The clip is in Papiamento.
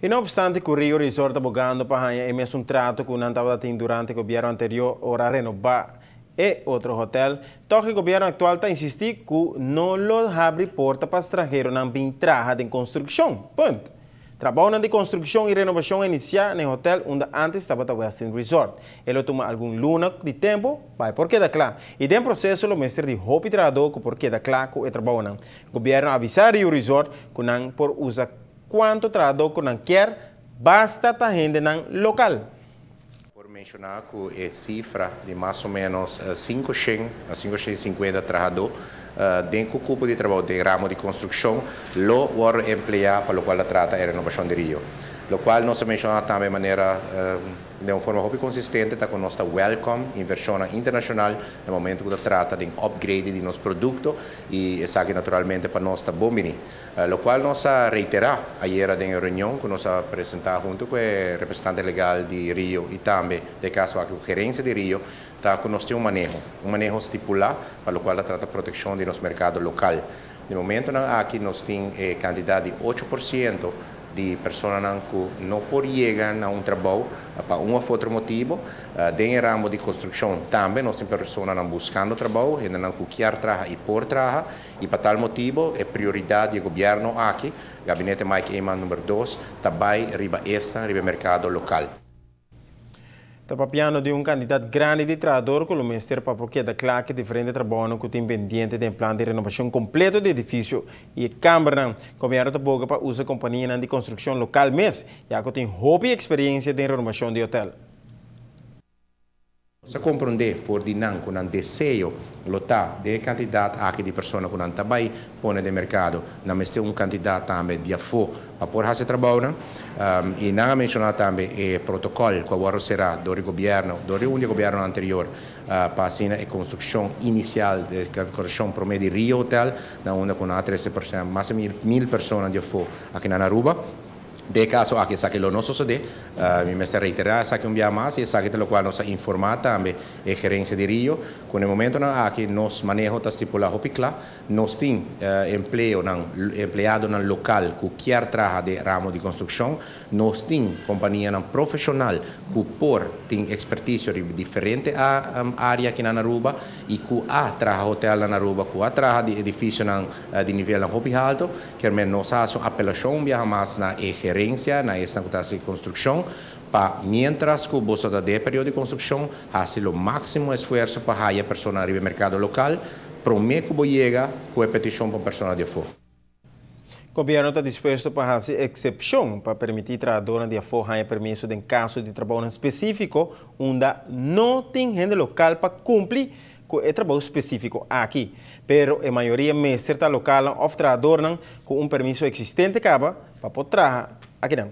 Y no obstante cu Rio Resort ta bogando pa haya e mesun trato cu nan tabatin durante gobierno anterior ora a renoba e otro hotel, toch e gobierno actual ta insisti cu no lo habri porta pa stranheronan bin traha den construccion. Punt. Trabounan di construccion y renobacion a inicia na e hotel unda antes tabata Westin Resort. E lo tuma algun luna di tempo pa e por keda cla. Y den proceso lo mester di hopi trahador cu por keda cla cu e trabounan. Gobierno a avisa Rio Resort cu nan por usa Cuanto trahadó cu nan kier, basta ta hendenan local. Por menciona cu e cifra di mas o menos 500 a 550 trahadó den cu cupo di trabou den ramo di construccion lo worde emplea pa locual ta trata e renobacion di Rio. Locual nos a menciona tambe manera Den un forma hopi konsistente ta ku nos ta wèlkòm invershonnan internashonal na momentu ku ta trata den upgrade di nos produkto i esaki naturalmente pa nos ta bon bini. Lokual nos a reiterá ayera den e reunion ku nos a presentá huntu ku e representante legal di Rio i tambe den e kaso aki ku gerensia di Rio ta ku nos tin un maneho, un maneho stipulá pa lokual ta trata protekshon di nos merkado lokal. Den momentunan aki nos tin e kantidat di 8% di personanan ku no por yega na un trabou pa un òf otro motibu. Den e ramo di konstrukshon tambe nos tin personanan buskando trabou, hendenan ku kier traha i por traha, i pa tal motibu e prioridat di e gobièrnu aki, Gabinete Mike Eman number dos, ta bai riba esnan riba e merkado lokal. Ta papiando di un kantidat grandi di trahador ku lo mester pa por keda kla ku e diferente trabounan ku tin pendiente den e plan di renobashon kompleto di edifisio i e kambernan. Gobièrnu ta boga pa usa kompanianan di konstrukshon lokal mes, ya ku tin hopi eksperiensia den renobashon di hotel. Nos a komprondé for di nan ku nan deseo lo ta den e kantidat aki di persona ku nan ta bai pone den merkado, nan mester un kantidat tambe di afó pa por hasi e trabounan. I nan a menshoná tambe e protokòl ku a wòrdu será dor di gobièrnu, dor di un di e gobièrnunan anterior, pa asina e konstrukshon inisial di e konstrukshon promé di Rio Hotel, na unda ku nan a trese mas di 1000 persona di afó aki na Aruba. Den e kaso aki esaki lo no sosodé. Mi mester reiterá esaki un bia mas i esaki ta lokual nos a informá tambe e gerensia di Rio ku na e momentonan aki nos maneho ta stipulá hopi kla. Nos tin empleonan, empleadonan lokal ku kier traha den ramo di konstrukshon. Nos tin kompanianan profeshonal ku por tin ekspertisio riba diferente área aki na Aruba i ku a traha hotelnan na Aruba, ku a traha di edifisionan di nivelnan hopi halto. Kermen nos a hasi un apelashon un biaha mas na e gerensia, na esnan ku ta hasi konstrukshon, pa miéntras ku boso ta den e periodo di konstrukshon, hasi lo máksimo esfuerso pa haya personanan riba e merkado lokal promé ku bo yega ku e petishon pa un persona di afó. Gobièrnu ta dispuesto pa hasi eksepshon pa permití trahadónan di afó haña permiso den kaso di trabounan spesífiko unda no tin hende lokal pa kumpli ku e trabou spesífiko aki. Pero e mayoria mester ta lokalnan òf trahadornan ku un permiso eksistente kaba pa por traha akinan.